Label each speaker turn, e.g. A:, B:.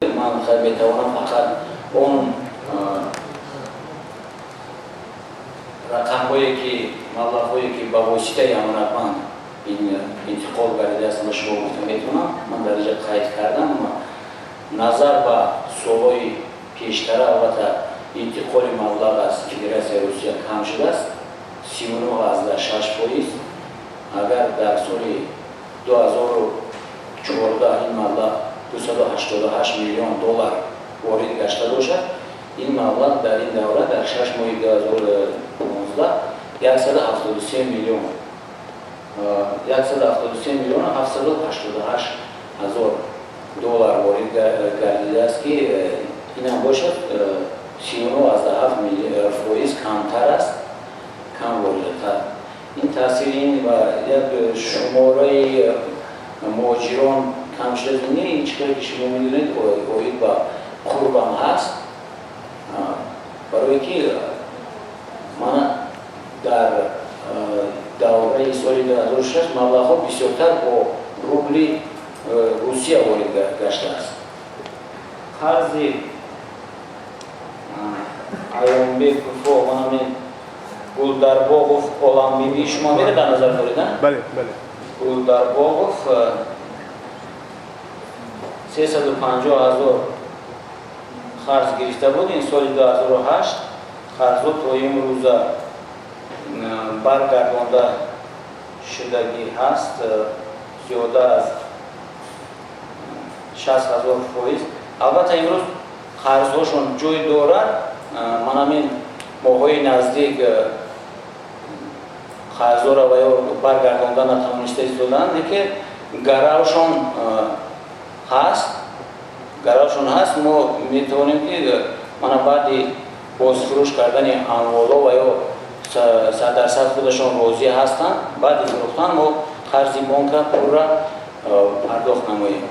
A: Ман метавонам фақат он рақамҳое ки, маблағҳое ки ба воситаи Амонатбанк интиқол гардидааст, ба шумо гуфта метавонам. Ман дар инҷа қайд кардам, назар ба солҳои пештара, албатта, интиқоли маблағ аз Федератсияи Русия кам шудааст, 39,6%. Агар дар соли 2014 ин маблағ 288 миллион доллар ворид гашта бошад, ин маблағ дар ин давра, дар 6 моҳи 2015, 173 миллион, 173 миллион 788 ҳазор доллар ворид гардидааст, ки инам бошад 39,7% камтар аст, кам воридотар. Ин таъсири ин ва як шумораи муҳоҷирон кам шуда, не, ин чӣ хеле ки шумо медонед, оид ба қурбам ҳаст, барое ки мана дар давраи соли 2006 маблағҳо бисёртар бо рубли Русия ворид гаштааст. Қарзи Аёнбеково, манамин Гулдарбоғов Оламбиби, шумо мере дар назар доред?
B: Бале.
A: Гулдарбоғов 350 000 қарз гирифта буд, ин соли 2008. Қарзҳо то имрӯза баргардонда шудагӣ ҳаст, зиёда аз 60 000%. Албатта, имрӯз қарзҳошон ҷой дорад. Манамин моҳҳои наздик қарзҳоро ва ё баргардонда натавониста истоданд, лекин гаравшон ҳаст, гаравшон ҳаст. Мо метавонем ки мана баъди бозфурӯш кардани амволо ва ё 100% худашон розӣ ҳастанд, баъди фурӯхтан мо қарзи бонка пурра пардохт намоем.